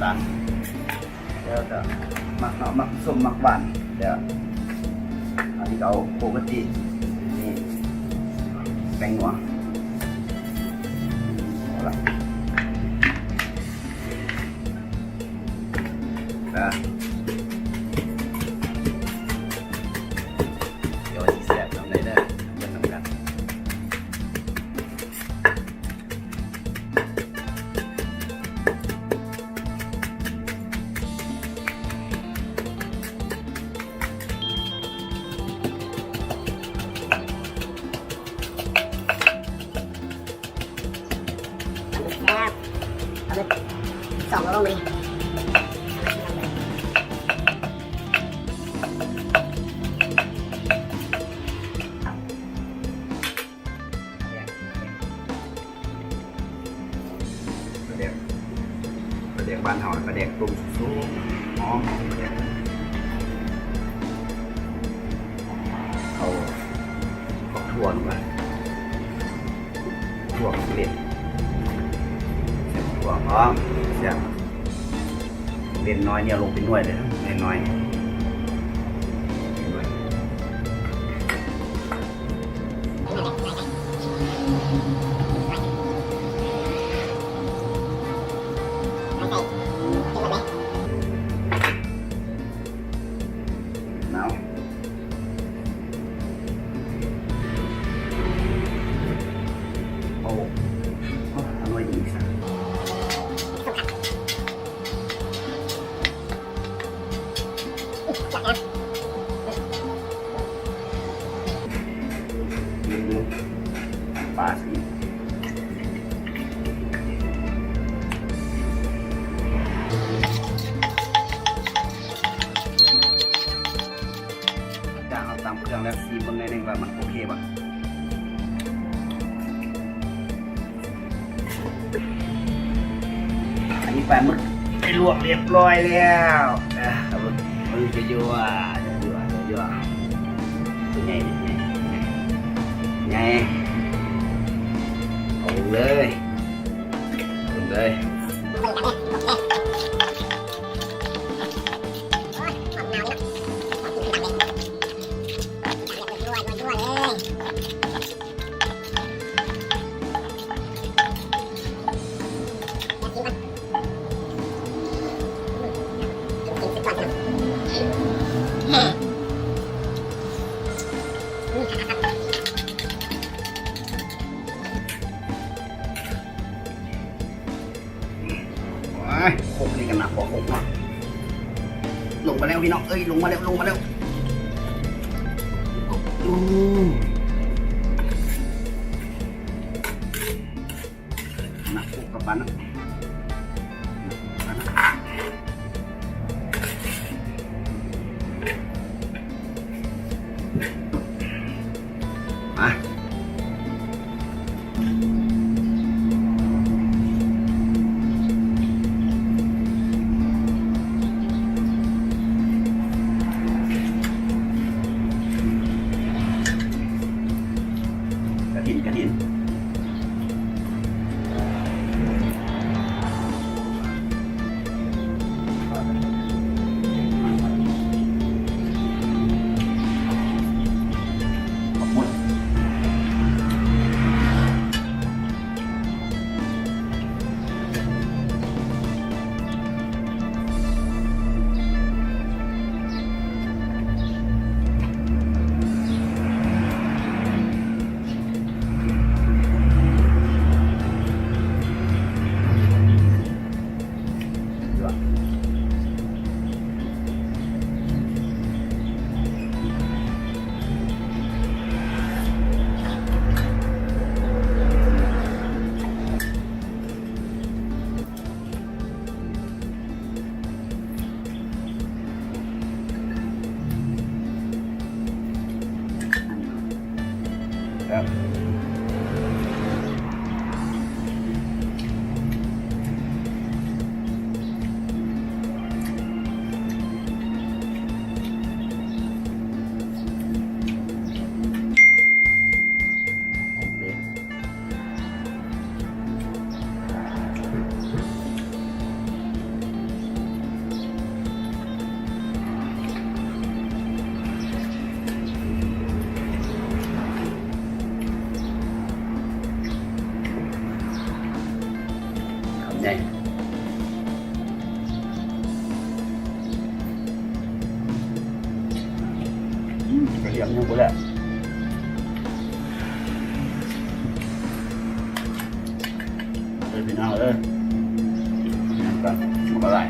ຕາມ ແລ້ວກໍມັກເນາະ ມັກສົ້ມມັກຫວານ ແລ້ວອັນນີ້ກໍເອົາປົກກະຕິ ນີ້ແປ້ງນົວ ເອົາລະ ເອີ ດຽວຊິແຊບສ່ຳໃດເດີ ເບິ່ງນຳກັນ. ແຊບ ເອົາເລີຍ ສອງໂລນີ້. ປາແດກ ປາແດກບ້ານເຮົາ ປາແດກຕົ້ມສຸກໆ ຫອມໆ ປາແດກ. ເອົາຜັກຖົ່ວລົງໄປ ຖົ່ວເລັດ ໃສ່ຖົ່ວພ້ອມ ແຊບ. ເຫຼັ້ນນ້ອຍນີ້ເອົາລົງເປັນໜ່ວຍເດີ ເຫຼັ້ນນ້ອຍນີ້ ເປັນໜ່ວຍ. ໂອ້ ອະ ອະຮ່ອຍດີຊະ. ຈາກເຮົາຕຳເຄື່ອງແລ້ວ ຊີມເບິ່ງໜ້ອຍໜຶ່ງວ່າມັນໂອເຄບໍ່. ອັນນີ້ປາໝຶກໄດ້ລວກຮຽບຮ້ອຍແລ້ວ ເອີ ເບິ່ງ ເບິ່ງ ຍົວໆ ຍົວໆ ຕົວໃຫຍ່ ໃຫຍ່ ໃຫຍ່ ເອົາເລີຍ ເອົາເລີຍ. ໂອ້ຍ ຄົກນີ້ກໍໜັກກວ່າຄົກເນາະ. ລົງມາແລ້ວພີ່ນ້ອງເອີຍ ລົງມາແລ້ວ ລົງມາແລ້ວ. ອືມ ໜັກຄົກກັບປານນັ້ນ. ມາ ກະຖິນ ກະຖິນ. ໂ ອືມ ກະທຽມຍັງບໍ່ແລ້ວ. ເດີພີ່ນ້ອງເອີຍ ນຳກັນ ໝາກກະໄລ່.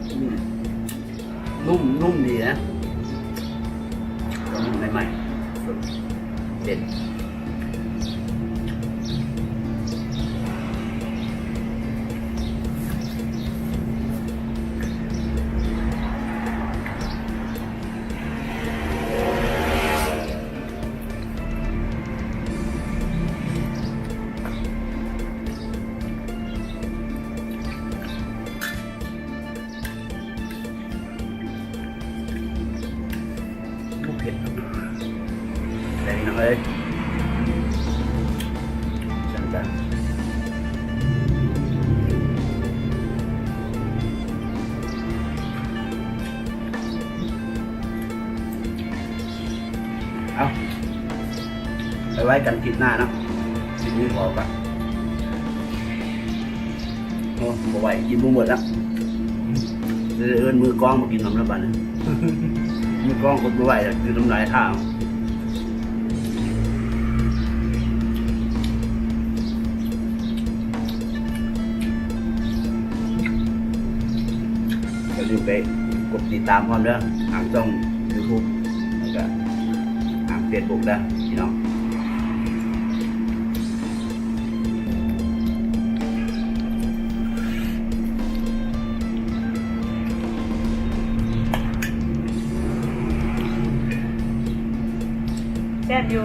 ອືມ ນຸ້ມ ນຸ້ມດີນະ ໜຸ່ມໃໝ່ໆ ສົດເດັດ. ບໍ່ເຜັດ ໄດ້ພີ່ນ້ອງເອີຍ ຈັ່ງຊັ້ນ. ເອົາ ໄປໄວ້ກັນຄລິບໜ້າເນາະ ຄລິບນີ້ຂໍກະ ໂອ້ ບໍ່ໄຫວ ກິນບໍ່ໝົດລະ ເອີ້ນມືກ້ອງມາກິນນຳລະບາດນີ້ ມືກ້ອງອົດບໍ່ໄຫວລະ ຄືນ້ຳລາຍຖ້າ. ຢ່າລືມໄປກົດຕິດຕາມພ້ອມເດີ ທາງຊ່ອງຢູທູບ ແລ້ວກະທາງເຟສບຸກເດີພີ່ນ້ອງ. ແຊບຢູ່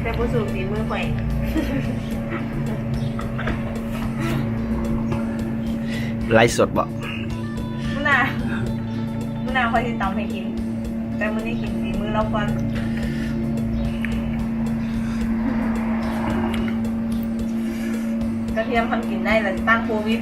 ແຕ່ບໍ່ສູ້ຝີມືຂ້ອຍ. ໄລຟ໌ສົດບໍ? ມື້ໜ້າ ມື້ໜ້າຂ້ອຍຊິຕຳໃຫ້ກິນ ແຕ່ມື້ນີ້ກິນຝີມືລາວກ່ອນ. ກະທຽມຄັນກິນໄດ້ລະຕ້ານໂຄວິດ.